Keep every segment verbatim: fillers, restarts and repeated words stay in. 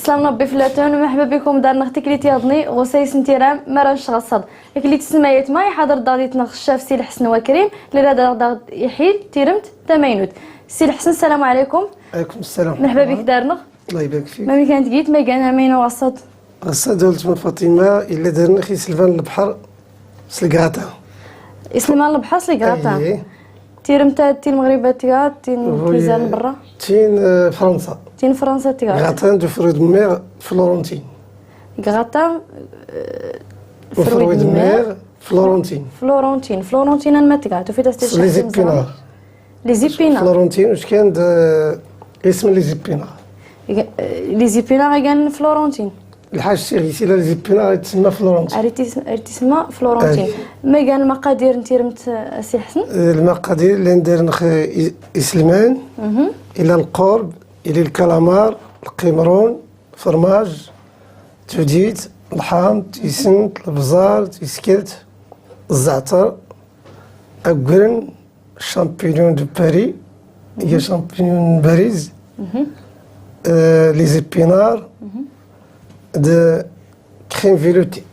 سلام ربي فلاتون، مرحبا بكم دار نغ تكليت ياضني غوسايس نتيرام مرا نشغصد. اكليت السمايات ما يحضر داغ ديتنا الشاف سي الحسن وكريم، للا داغ داغ يحيد تيرمت تمينوت. سي الحسن، السلام عليكم. عليكم السلام. مرحبا بك دار نغ. الله يبارك فيك. ما كانت جيت ما كان مينو غصد. غصد دولت من فاطمة، إلا دار نغ إسلمان البحر، سلقاطة. إسلمان البحر سلقاطة. أيه. تيرمتا تين مغربة تيغا، تين وي، تيزان برا. تين، آه، فرنسا. تين فرنسا تيغا. غاتان دو فروي دو مير فلورنتين. غاتان، آه، وفروي دو مير فلورنتين. فلورنتين، فلورنتين، أنا ما تيغا. تو في تستشهد لي زيبينار. لي زيبينار. فلورنتين، واش كان د-، اسم لي زيبينار؟ لي زيبينار كان فلورنتين. الحاج سي غيسيلا لي زيبينار غيتسمى فلورنتين. أريد تسم-، أريد تسمى فلورنتين. أي. ما كان المقادير نتيرمت سي حسن؟ آه، المقادير اللي ندير نخ إ-، إسلمان، إلى القرب، إلى الكالامار، القمرون، فرماج، توديت، الحامض، تيسنت، البزار، تيسكرت، الزعتر، أقرن، الشامبينيون دو باري، هي شامبينيون باريز، آه، لي زيبينار، دو كريم فيلوتي.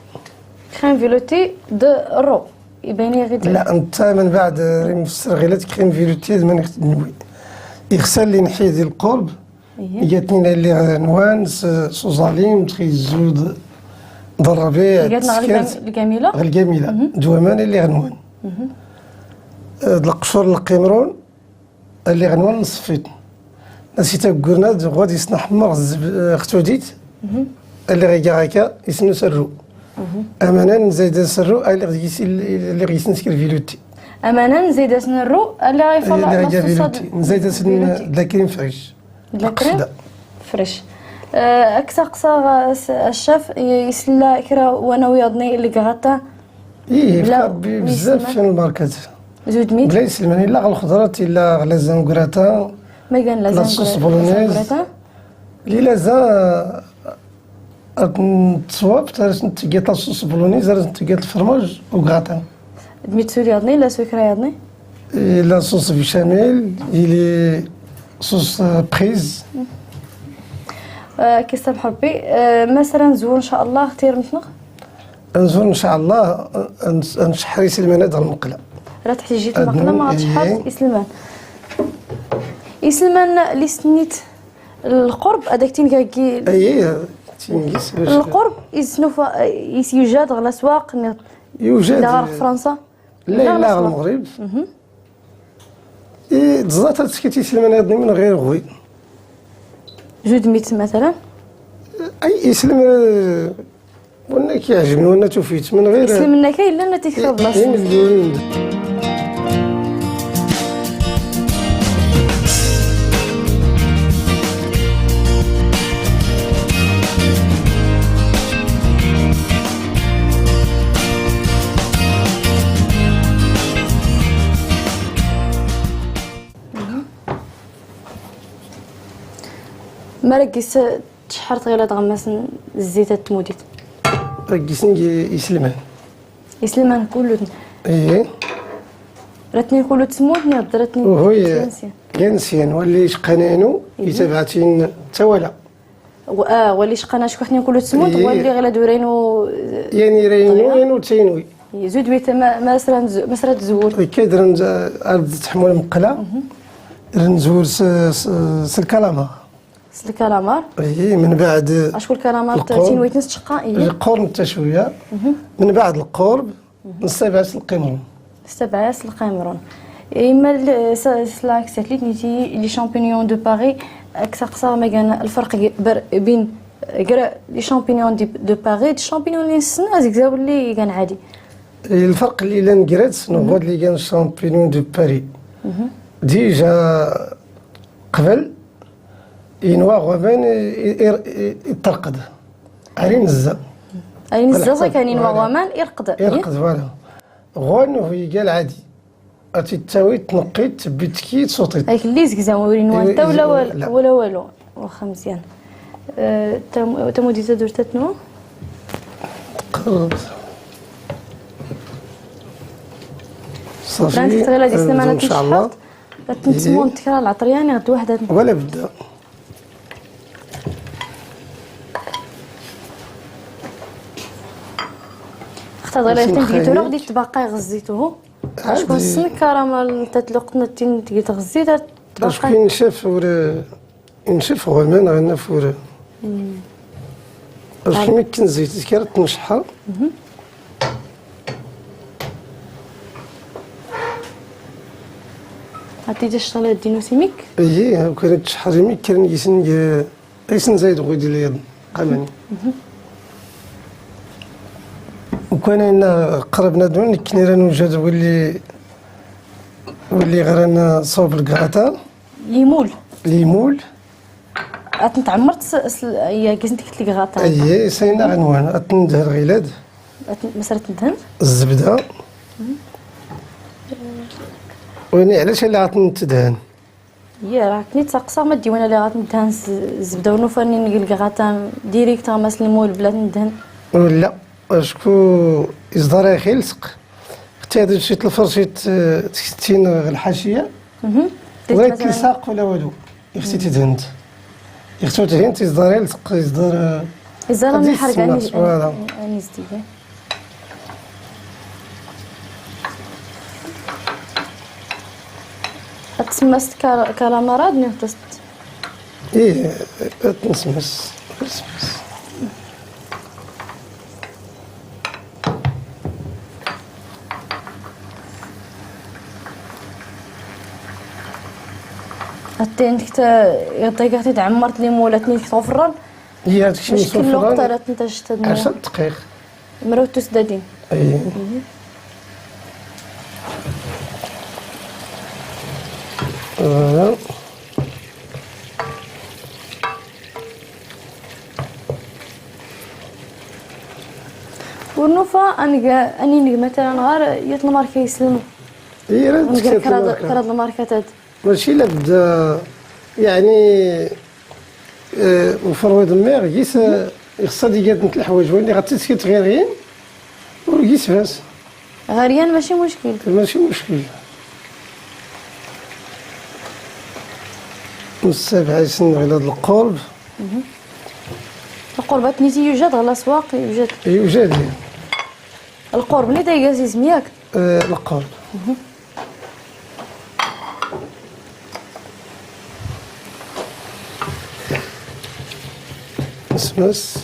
كريم فيلوتي دو رو، يبان لي غير لا، انت من بعد ريم السرغيلات كريم فيلوتي زعما نخت-، نوي. يخسر لي نحيد القرب، إيه. جاتني اللي غنوان، س-، سوزاليم، تخي الزود، ضربيع، جاتنا غير تسكرت. الجم-، الجميلة؟ غير الجميلة. دومان اللي غنوان. آه، د القشور القمرون اللي غنوان نصفيت. نسيت قرناد غادي يسنا حمر الزب-، آه، ختوديت. اللي غيجا هكا يسنو سرو. أمانا زايدة سرو، اللي غيسن سكر فيلوتي. أمانا زايدة سنرو، اللي غيفضل اللي غيجا فيلوتي. زايدة سن فيلوتي. داكرين فريش. داكرين؟ فريش. آه، أكسا قصا غا-، س-، الشاف ي-، يسلا كرا وانا وياضني اللي قغطا. إيه، بلا يفكر ب-، بزاف ويسلمان. فين الماركات. زود ميت؟ بلا يسلمان، إلا غا الخضرات، إلا غا لازان كراتا، ما كان لا لازان صوص كرا-، بولونيز. لازان كراتا؟ لي لازان، أتن تصواب، تارس نتقيت لا صوص بولونيز، تارس نتقيت الفرماج وكراتا. دميت سوري ياضني، لا سكر ياضني؟ إيه، لا صوص بشاميل، إلي صوص، آه، بريز. آه، كيسامح ربي. آه، مثلًا زور إن شاء الله اختير مثلًا. نزور إن شاء الله، آه، نس-، نشحر يسلمان هاد المقلة. راه تحت جيت المقلة ما غاتشحر إيه. يسلمان. يسلمان لي سنيت القرب، هذاك تينكاكي. أيه، تينكيس باش القرب يسنو ف-، يس-، يوجد غلا سواق، ن-، يوجد. لا غير في فرنسا. لا، لا، لا، غير المغرب. إيه، تزات هاد السكيت يسلم أنا يظني من غير غوي. جود ميت مثلًا؟ أي يسلم، آه، وانا كيعجبني وانا توفيت من غير يسلم لنا كاين لا نتيك إيه، بلاصة. إيه، مزيون. ما راه كيس تشحرت غير هاد غماس الزيت التموديت. راه كيسن يسلمان. يسلمان كله. إيه. راتني كله تسموتني، راتني وهوي تنسي. ينسين، ولي شقنانو، إيه. يتبعتين تولا. و-، آه، ولي شقنا شكون حنا نقولوا تسموت، إيه. ولي غير دورينو، آه، يعني رينو، طريقة. رينو تينوي. إيه، زود بيت ما، ما سرا نز-، ما سرا تزور. إيه، كيدرن ز-، أرد تحمل مقلة. رنزور س-، س-، سلكالامار. سلكالامار؟ إيه، من بعد أشكون الكالامار القرن. تينوي تنس تشقا، إيه. القرن حتى شوية. من بعد القرب، نستبعث القمرون. نستبعث القمرون. إما ال-، س-، سلاك ساتليت نيتي لي شامبينيون دو باري، أكثر قصار ما كان الفرق ج-، بر-، بين غير لي شامبينيون دي، دو باري، دي شامبينيون لي نسنا زكزاو اللي كان عادي. الفرق اللي لان جريت، نو، هو اللي كان شامبينيون دو باري. ديجا قبل، ينوا غوبان ي-، ي-، ي-، يترقد. عرين الزا. عرين الزا، كان ينوا غومان يرقد. يرقد، فوالا. غون هو يقال عادي. أتي تاوي تنقيت بتكيت صوتيت. هاك اللي زكزا ورينوا إيه، أنت ولا إيه، وال-، لا. ولا والو. واخا مزيان. آه، تم-، تمودي تدور تتنو؟ تقرب. صافي. راني تغير هذه السنة ما إن شاء الله. نتمشحط. غتنتمو إيه. نتكرا العطرية، يعني غدو واحد هاد ولا بد. هذا لا يمكن تجي تروح دي تبقى غزيته. عادي. شكون سن كراميل انت تلقنا تين تجي تغزي دا تبقى. شكون شاف ولا نشف غمان غنى فورا. باش كيما كنزيت كي راه تنشحر. عرفتي تا الشطالة دينو سيميك؟ اييه، كانت تشحر يميك كان يسن، يسن زايد غودي ليا قمني. وكان إنا قربنا دون كني راه نوجد ولي، ولي غير أنا صوب الكراطان. ليمول. ليمول. اتنتعمرت س-، س-، يا كيزنت قلت لك غاطا. اييه، سينا عنوان، اتندهن غيلاد. أتن-، مسألة تندهن؟ الزبدة. ويني علاش اللي غاتندهن؟ يا، راه كني تسقسا ما ديوانا اللي غاتندهن ز-، الزبدة ونوفاني نقول لك غاطا ديريكت غمس المول بلا تندهن. ولا، اشكو إصدار يا أخي لصق. اختي هذا شي تلفرشيت، آه، تكتين الحاشية. مهم. ولا مثلًا تلصق ولا والو. يختي تدهنت. يختو تدهنت، يصدر يلصق، يصدر، آه، يصدر قد راني حرقة، يسمى، أني، فوالا. أني، أني زديدة. تسمست كال-، كالامارا، دني خصت. إيه، تنسمس. تنسمس. حتى عندك تا-، يعطيك حتى تعمرت لي مولاتني تغفران. هي هادشي مشكل الوقت راه تنتج تدمير. عشر دقايق. مروتو سدادين. اي. آه. ونوفا أني، أني نجمة أنا غير يطلع ماركة يسلم. إيه، راه نجم تكتب كراد، ماركة. كراد الماركة تاد. ماشي لابد، آه، يعني، آه، وفروي دماغ، قيس، آه، يخصها ديجات نت الحوايج، وين غتسكت غير غين، وقيس فاس. غريان ماشي مشكل. ماشي مشكل. السابع يسن غير هاد القرب. القربات نيتي يوجد على سواق يوجد. يوجد. القرب ني دايقازيز مياك؟ آه، القرب. مسمس.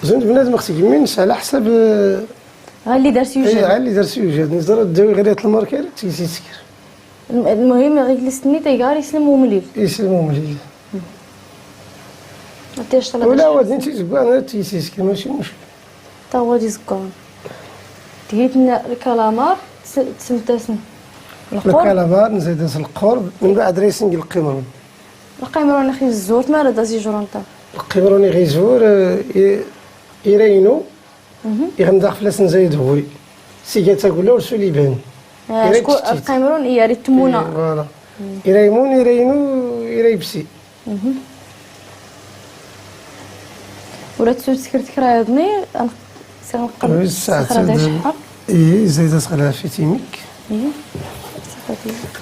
زين بنادم خصك يمينش على حسب، آه، غير اللي دار سي إيه، وجد. غير اللي دار سي وجد. نزل الدواء غير يطلع الماركة، تيسيسكر. الم-، المهم غير اللي سني تيقار يسلم ومليل. يسلم ومليل. عطيه شطلة ولا باش واد نتي زكوان، انا تيسيسكر، ماشي مشكل. تا هو دي زكوان. تقيت لنا الكالامار، تس-، تسمتاسن القرب. الكالامار، نزيد القرب، من بعد ريسنج القمرون. القمرون اخي الزور، ما راه دازي جور انت. القمرون يغي زور، آه، ي-، يرينو. يغمض داخل فلاس نزايد هوي. سيجا تاكولا ورسو ليبان. آه، يري شكون تشتيت. القمرون، إيه، يري التمونة. إيه، فوالا. يريمون، يرينو، يريبسي. ولا تسوي سكرت كرايضني، أنا سنقل وي، الساعة سخرة داش تد-، حق. إيه، زايدة سخرة في تيميك. إيه، سخرة تيميك.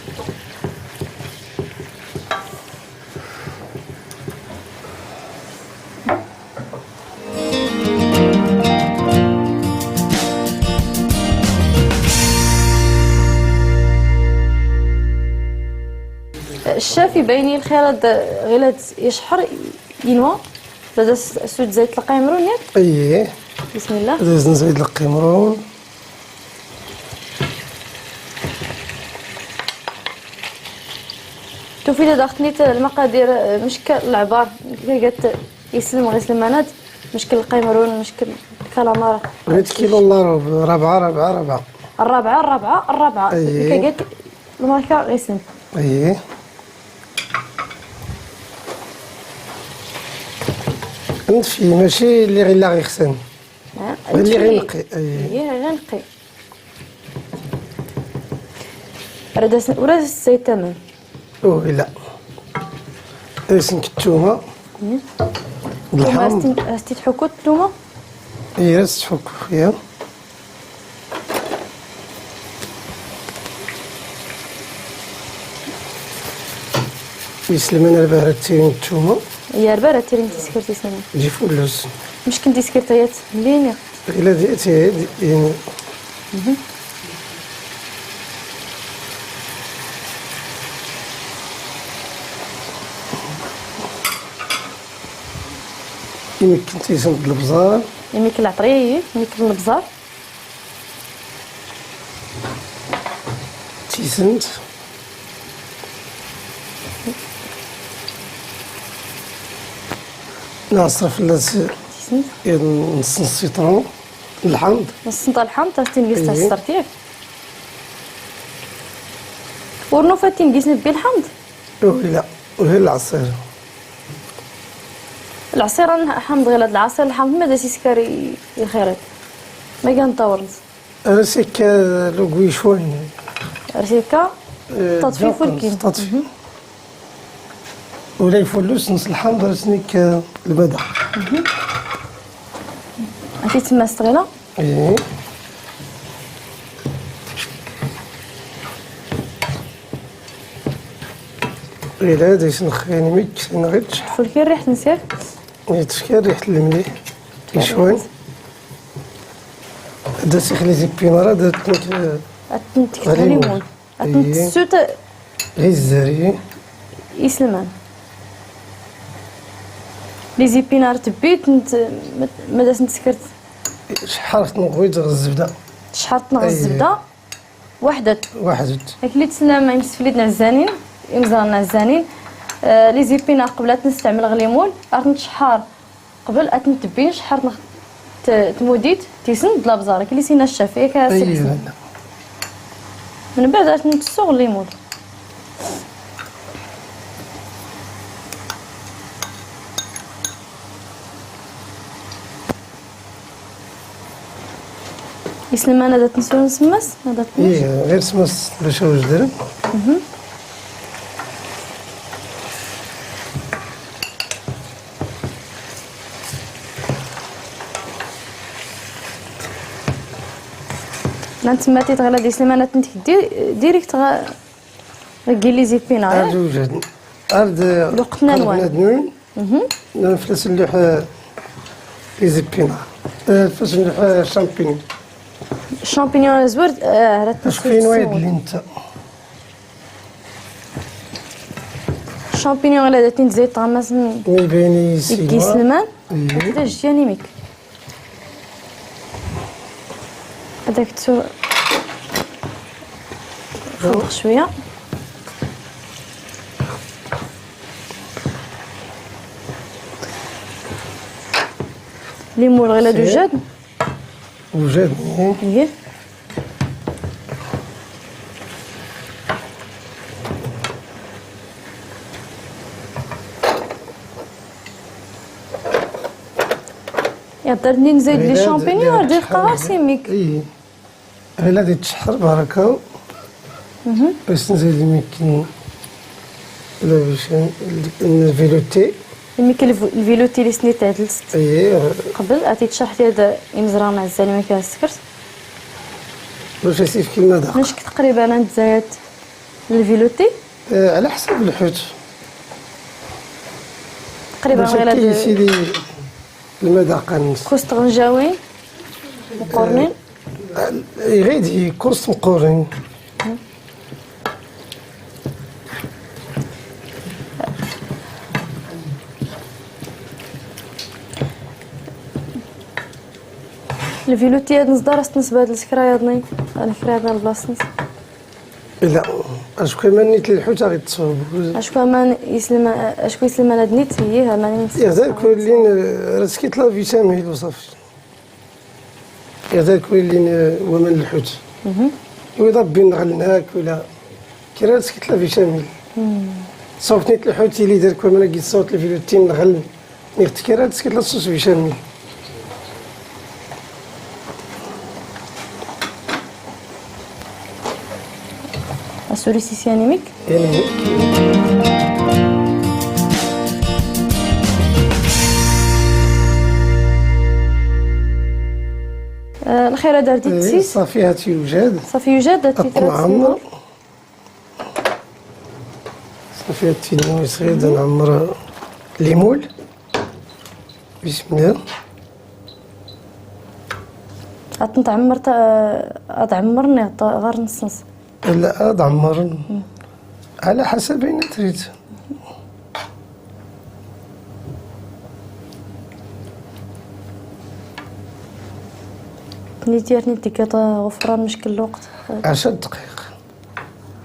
الشاف يبين الخير هاد غير هاد يشحر ينوى. هذا س-، سود زيت القيمرون ياك؟ اييه. بسم الله. هذا زيت القيمرون. شوفي، إذا داختني ت-، المقادير، آه، مشكل العبار، كي قالت يسلم غير سلمانات، مشكل القيمرون، مشكل الكالامار. بغيت كيلو إلا ربع، ربعة، ربعة، ربعة. الرابعة، الرابعة، الرابعة. أيه. كي قالت الماركة غير سلم. أيه. نطفي، ماشي اللي غير لا غير خسن. آه، اللي غير نطفي. نقي، أيه. إيه، غير نقي. راه داس-، وراه الزيت تمام. اوه، لا. اسنك التومة. مم. اللحم. التومة هستي، هستي تحكو التومة؟ ايه، هستي تحكو، يا. Islman, ar bɣiɣ ad tirin tuma. Iya, ar bɣiɣ ad tirin tiskert, islman. Di fullus. Mec kan tiskert ayat lini. Ila di, di, di, Imikken tisent d lebẓar. Imikken lɛeṭri, imikken lebẓar. Tisent. Nɛṣer fell-as tisent. Nṣ n ṣṣiṭrun, lḥamḍ. Nṣ n lḥamḍ, ar tin-gis. Ihi. Taṣṣert yak. Ur nufa tin-gis nbbi lḥamḍ? Ula, ula lɛṣir. Lɛṣir, lḥamḍ, ɣilad lɛṣir, lḥamḍ, ma d as-iskar i, i lxiṛ-ik. Ma gan tawṛent. Ar as-ikka lugwi cwayen. Ar as-ikka, eh, taḍfi fulkin. Taḍfi. Mhm. Ula ifullus nṣ lḥamḍ ar as-ikka lbada. Mhm. Ati tsemma s tɣila? Ih. Ila d isnxin mik, nɣič. Fulkin riḥt n sir? Itfka riḥt lemli. Icwan. Da sixli zippi mara da tnk. Ad tent-ktfɣ limun. Ad tent-tessut. Ɣizzari. Islman. Li zippi nara tbbi tent, ma da sent-tskrt. Cḥart nɣwid ɣ zzebda. Cḥart nɣ zzebda. Waḥdat. Waḥdat. Akli tslam imsflid n ɛzzanin, imẓran n ɛzzanin. Eh, li zippi nara qbel ad tent-nstɛml ɣ limul, ar tent-cḥar. Qbel ad tent-tbbi cḥart nɣ t-, tmudit, tisent d labẓar, akli sina ccaf, yak. Mnbeɛd ad tent-tsuɣ limul. Islman ad tent-nsuɣ nsemmas, ad tent-nsuɣ. Ih, ɣir semmas bac awjdren. Mhm. Lan tsemma ti tɣila d islman ad tent-tkeddi direct ɣ-, ɣ gilli zippi nara. Ar d-wjadn. Ar d-, lweqt n wanwa. Mhm. Nflas nluḥ, eh, li zippi nara. Eh, nflas nluḥ, eh, champignon. Champignon azwar, eh, rad. Champignon ila da tin-tzayd tɣammas n. Mi bayni islman. Ih. Da jjan imik. هذاك تسو-، نفضخ شوية. ليمون غير هادو جاد. وجاد، إيه. إيه. يا درني نزيد لي شامبينيون، غير دير قرار سيميك. إيه. غير غادي تشحر بركة. مهم. باش نزيد يمكن لا باش ن-، نفيلوتي. يمكن الف-، الفيلوتي اللي سنيت عدلت. إيه. قبل، عطيت شرح لي هذا يمزرعة مع الزلمة كان السكرت. باش أسيف كيما داك. نشك تقريبًا أنا تزايد الفيلوتي؟ آه، على حسب الحوت. تقريبًا باش غير هكا هاد يسيدي المذاق نس. كوست غنجاوين مقرنين. آه، يغيد يكوست مقرن. الفيلوتي هاد نصدر استنس بهاد السكرايضني. أنا كرايضنا البلاصنس. لا، أشكو ما نيت الحوت غير تصوب. أشكو ما يسلم، أشكو يسلم أنا دنيت هي، ما نيت. يغزال كل لين، آه، راسكي تلا فيتامين وصافي. يغزال كل لين، آه، ومن الحوت. مهم. وإذا بين غلناك ولا كي راسكي تلا فيتامين. مم. صوفني الحوت اللي دار كل ما نقي صوت الفيديو تين غل. Nniɣ-d kra ad teskidleḍ s usbicamil. Asuri s isyan-imik. Yan-imik. Eh, lxir ad ar-d-ittis. Eh, ṣafi, hat yujad. Ṣafi yujad, ad t-id-, ad t-id-, ad t-id-, ad t-id-, ad t-id-, ad t-id-, ad t-id-, في التينوي صغير، دا نعمر ليمول. بسم الله. أتنتعمر تا-، أتعمرني تا-، غير نص نص. لا، أتعمرن. على حسب أين تريد. نيتيرني تيكا غفران مشكل الوقت. عشر دقايق.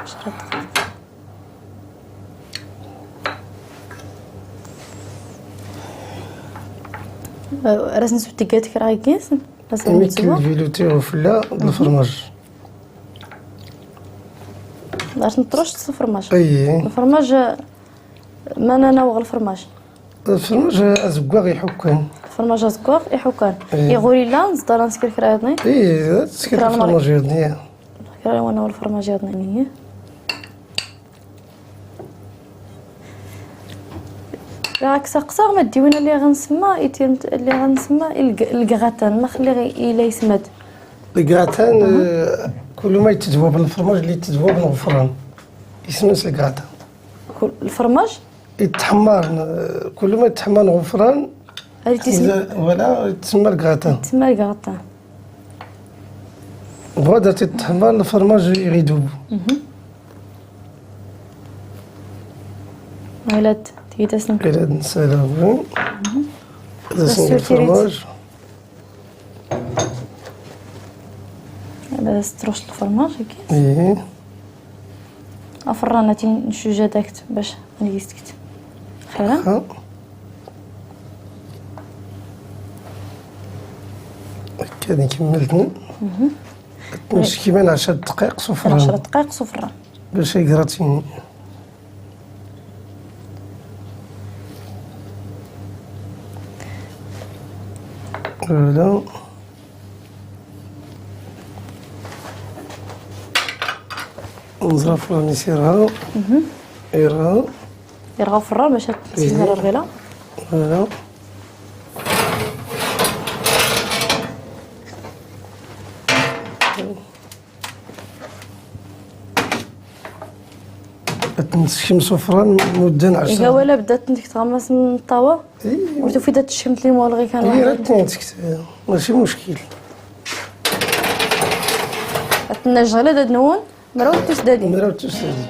عشر دقايق. أه، راه نسبت كاتك راه كيس، راه ميكل سميتو. فيلو تيغو فلا بالفرماج. عرفت نطروش الفرماج. اييه. الفرماج، ما انا ناوغ الفرماج. الفرماج ازكواغ يحكان. الفرماج ازكواغ يحكان. ايه. يغوري لا، نزدار نسكر كرا يضني. ايه، تسكر كرا المرق. الفرماج يضني. كرا وانا والفرماج يضني. راك سقسا ما ديونا اللي غنسمى، يتيم اللي غنسمى الج-، الكغاتان، ما خلي غي-، إلا يسمد. الكغاتان، آه، كل ما يتدوب الفرماج اللي يتدوب الغفران. يسمى الكغاتان. كل، الفرماج؟ يتحمر، آه، كل ما يتحمر الغفران، هذه تسمى إذا، ولا تسمى الكغاتان. تسمى الكغاتان. بغدا تتحمر الفرماج يغيدوب. مهم. عيلاد، تيدسن. عيلاد نسالة بو. مهم. دسن الفرماج. هذا ستروش الفرماج، هكي. ايه. افرانتي نشوجة داكت باش نيستكت. خيرا؟ ها. هكا نكمل. مهم. نمشي كيما عشر دقايق صفران. عشر دقايق صفران. باش يقراتيني. Voilà. نزرع فران يسيرها. مهم. يرها. يرها في الرا باش تسير الرغيلة. Voilà. تنسكي مسفرة مدة عشر. إيه، ولا بدات عندك تغمس من الطاوة؟ إيه. وتوفي دات الشمت لي مول غي كان إيه، واحد. راه تنسكت. ماشي مشكل. النجغلة داد نون، مراو تسدادي. مراو تسدادي.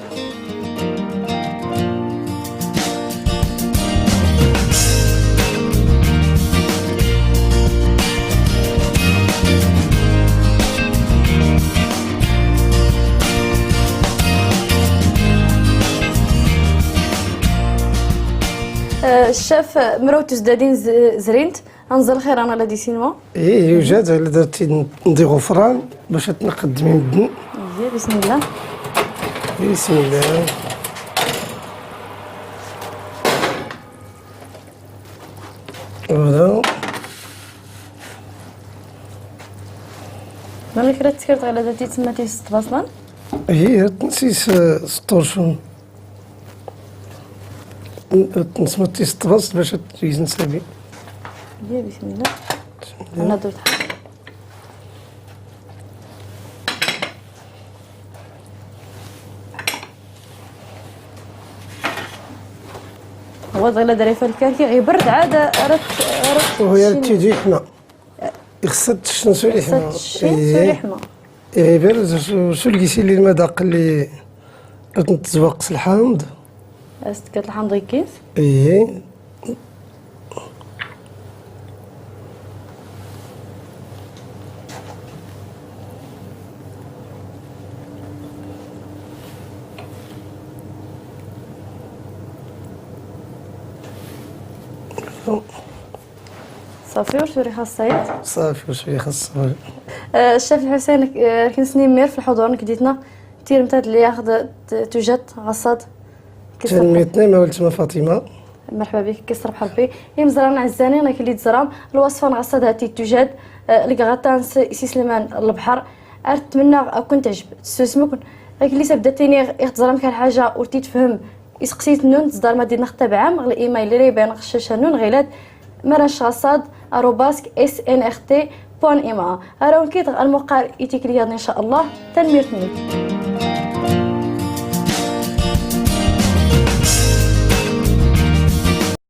آه، الشاف مراو تسدادين ز-، زرينت، انزل خير انا لدي سينما. ايه، يوجد، على درتي ندي غفران باش تنقدمي مدن. ايه، بسم الله. بسم الله. Voilà. مالا كرا تسكرت على داتي تما تيست بصلا؟ هي تنسيس، آه، سطورشون. ن-، تنسمى تيست بصل باش تجيز نسابي. هي بسم الله. بسم الله. انا درت حاجة. هو ظل ظريفة الكركي، غير برد عاد، رت-، رت-، وهي شنو؟ تيجي حنا. يخصها تشن سوري حنا. يخصها تشن سوري حنا. إيه، بير سو-، سو الكيسي اللي المذاق اللي رت نتزوق الحامض. أستكت الحامض كيس؟ إيه. صافي، وشوري خاصة يد؟ صافي، وشوري خاصة. آه، الشاف الحسين، آه، كنسني مير في الحضور نكديتنا. تير متاد اللي ياخذ ت-، توجد غصاد. كيف تنميتني ما ولتما فاطمة. مرحبا بك، كيسر بحربي. يمزران عزاني، أنا كلي تزرام. الوصفة نغصد هاتي توجد. آه، لقغطان س-، سيسلمان البحر. أتمنى أكون تعجب. تسوسمكن. غير اللي سبدتيني يخت زرام كان حاجة ورتي تفهم. يسقسيت نون تصدر مدينة نخطب عام، غل إيميل لي بين غشاشة نون غيلات، مرش غصاد، أروباسك، إس إن إخ تي، بوان إيما. أراون كيت المقال إيتيك رياض إن شاء الله، تنميرتني.